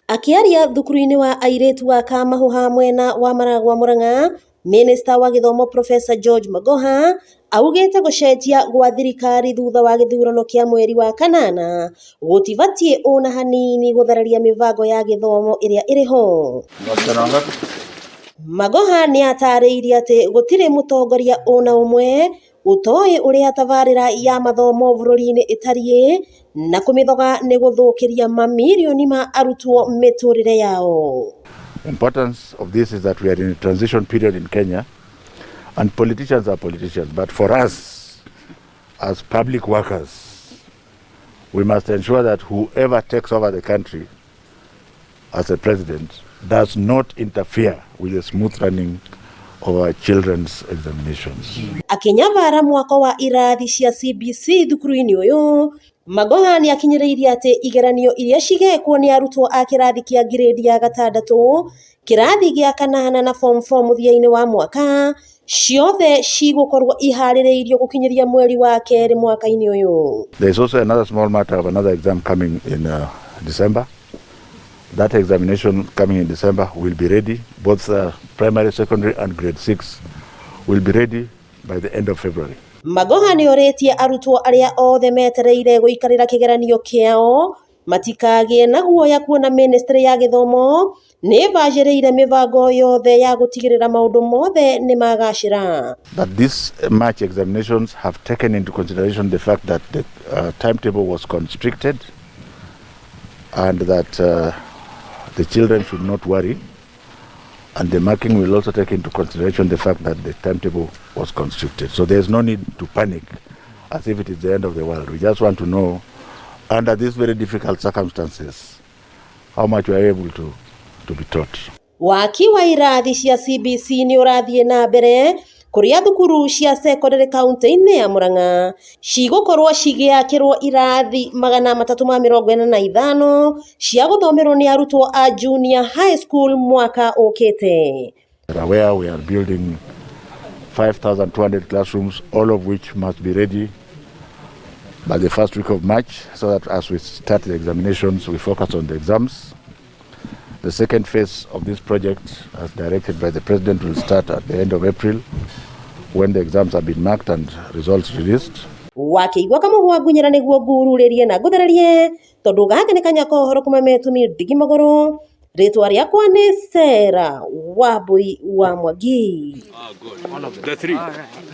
Akĩaria thukuru-inĩ wa airĩtu wa Kamahuha mwena wa Maragua Murang'a, Minista wa gĩthomo Professor George Magoha augĩte gũcenjia gwa thirikari thutha wa gĩthurano kĩa mweri wa kanana gũtibatiĩ ona hanini gũthararia mĩbango ya gĩthomo ĩrĩa ĩrĩho. Magoha nĩatarĩirie atĩ gũtirĩ mũtongoria ona ũmwe ũtoĩ ũrĩa tabarĩra ya mathomo bũrũri-inĩ ĩtariĩ na kũmĩthoga nĩ gũthũkĩria mamirioni ma arutwo mĩtũrĩre yao. Importance of this is that we are in a transition period in Kenya, and politicians are politicians. But for us, as public workers, we must ensure that whoever takes over the country as a president does not interfere with the smooth running of our children's examinations. Akĩnyabara mwako wa irathi cia CBC thukuru-inĩ ũyũ, Magoha nĩakinyĩrĩirie atĩ igeranio iria cigekwo nĩ arutwo a kĩrathi kĩa ngirĩndi ya gatandatũ, kĩrathi gĩa kanana na form 4 mũthia-inĩ wa mwaka, ciothe cigũkorwo iharĩrĩirio gũkinyĩria mweri wa kerĩ mwaka-inĩ ũyũ. There is also another small matter of another exam coming in December. That examination coming in December will be ready, both primary, secondary, and grade 6 will be ready by the end of February. Magoha nĩorĩtie arutwo arĩa othe metereire gũikarĩra kĩgeranio kĩao matikagĩe na guoya kuona ministry ya gĩthomo nĩĩbacĩrĩire mĩbango yothe ya gũtigĩrĩra maũndũ mothe nĩmagacĩra. That these March examinations have taken into consideration the fact that the timetable was constricted and that the children should not worry. And the marking will also take into consideration the fact that the timetable was constricted. So there's no need to panic as if it is the end of the world. We just want to know, under these very difficult circumstances, how much we are able to be taught. Waki wa irathi cia CBC nĩ ũrathiĩ na mbere kũrĩa thukuru cia cekondarĩ kaunti-inĩ ya Murang'a cigũkorwo cigĩakĩrwo irathi 345 cia gũthomerwo nĩ arutwo a junior high school mwaka ũkĩte. Where we are building 5,200 classrooms, all of which must be ready by the first week of March, so that as we start the examinations, we focus on the exams. The second phase of this project, as directed by the President, will start at the end of April, when the exams have been marked and results released. Wakĩigua kamũhwa ngunyĩra nĩguo ngururĩrie na ngũthererie tondũ gaka nĩ kanya ka ũhoro kuma metumi ndigi magũrũ. Rĩtwa rĩakwa nĩ Sarah Wambui wa Mwangi. Ah, good. One of the three.